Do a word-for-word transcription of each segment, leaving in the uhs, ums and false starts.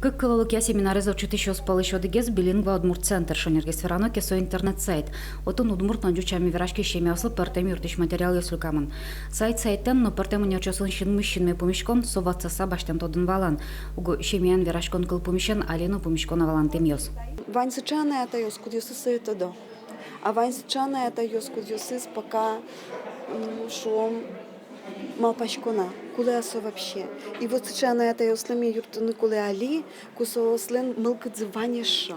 Кык кыллыкъя семинарез ортчытӥсьёс пӧлысь одӥгез — билингва удмурт центр. Шонергес верано ке, со интернет-сайт. Отын удмурт но ӟуч сямен вераськись семьяослы пӧртэм юрттӥсь материалъёс люкамын. Сайт сайтэн но пӧртэм ӧнерчиосын синмысь синме пумиськон — со ватсаса басьтэм тодон-валан. Уго семьяен вераськон кыл пумысен али но пумисько на валантэмъёс. Вань сыӵе анай-атайёс, кудъёсыз сое тодо. А вань сыӵе анай-атайёс, кудъёсыз пока, м, шуом, малпасько на, кулэ-а со вообще. И вот сыӵе анай-атайёслы ми юрттыны кулэ али, ку соослэн мылкыдзы вань эшшо.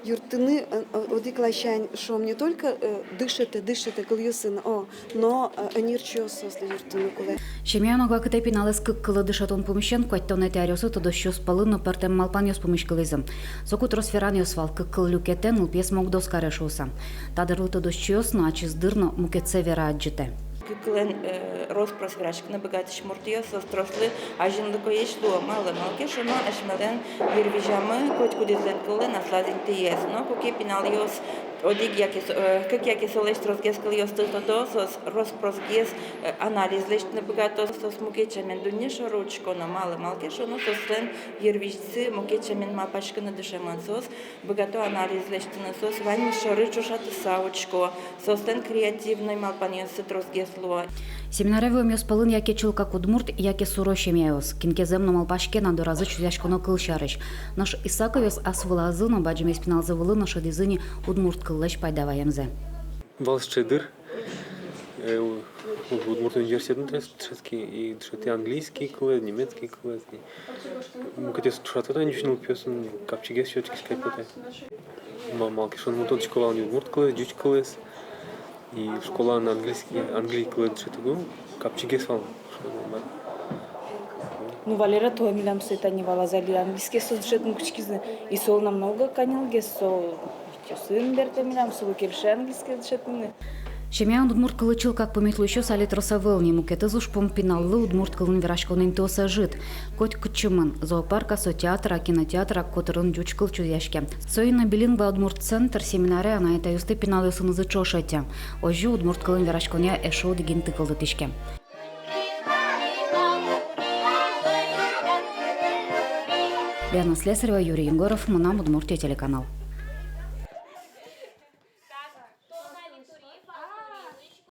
Юрттыны, э, э, одӥг ласянь, шуом, не только, э, дышетэ, дышетэ кылъёсын, о, но, э, ӧнерчиос соослы юрттыны кулэ. Семьяын ог вакытэ пиналэз кык кылы дышетон пумысен куатьтонэтӥ аръёсы тодосчиос пӧлын но пӧртэм малпанъёс пумиськылӥзы. Соку трос веранъёс вал: кык кыл люкетэ, нылпиез могдос каре шуыса. Та дырлы тодосчиос но, ачиз дыр но мукетсэ вера, адӟытэ. Кык кылэн, э, рос-прос вераськыны быгатӥсь муртъёс, соос трослы азинлыкоесь луо, малы, малы ке шуоно, асьмелэн йырвизямы котькудӥзлэн кыллэн аслаз интыез. Но куке пиналъёс одӥг яке со-, э, кык яке солэсь тросгес кылъёсты тодо, соос рос-просгес, э, анализ лэсьтыны быгато, соос мукет сямен дунне шоры учко но, малы, малы ке шуоно, соослэн йырвизьсы мукет сямен малпаськыны дышемын, соос быгато анализ лэсьтыны, соос ваньмыз шоры ӵошатыса учко, соослэн креативной малпанъёссы тросгес луо. Семинаре вуэмъёс пӧлын яке чылкак удмурт, яке суро семьяос. Кин ке зэм но малпаське на доразы чузъяськоно кыл сярысь. Нош Исаковъёс ас вылазы но, бадӟымесь пиналзы вылын но шӧдӥзы ни удмурт кыллэсь пайда ваемзэ. Вал сыӵе дыр, э, у-, удмурт университетын дышетски, и дышетӥ английский кылэз, немецкий кылэз, и мукетъёс ӵошатэ тани ӟуч нылпиосын, капчигес сётскись кадь потэ. Ма-, малы ке шуоно, мон тодӥсько вал ни удмурт кылэз, ӟуч кылэз, и школаын английский, англий кылэз дышетӥ, ну, капчигес вал. Ну, Валера туэ милям сое тани валаз али, английскиез соос дышетыны кутскизы, и солы намного каньылгес, со витьёсын бертэ милям, солы кельше английскиез дышетыны. Семьяын удмурт кылы чылкак пумит луисьёс али трос ӧвӧл ни. Мукетыз ужпум — пиналлы удмурт кылын вераськон интыос ӧжыт. Котькытчы мын: зоопарк-а со, театр-а, кинотеатр-а, котырын ӟуч кыл чузъяське. Соин но билингва удмурт центр семинаре анай-атайёсты пиналъёсынызы ӵошатэ. Озьы удмурт кылын вераськонъя эшшо одӥг инты кылдытӥське. Лена Слесарева, Юрий Егоров, «Мынам Удмуртие» телеканал.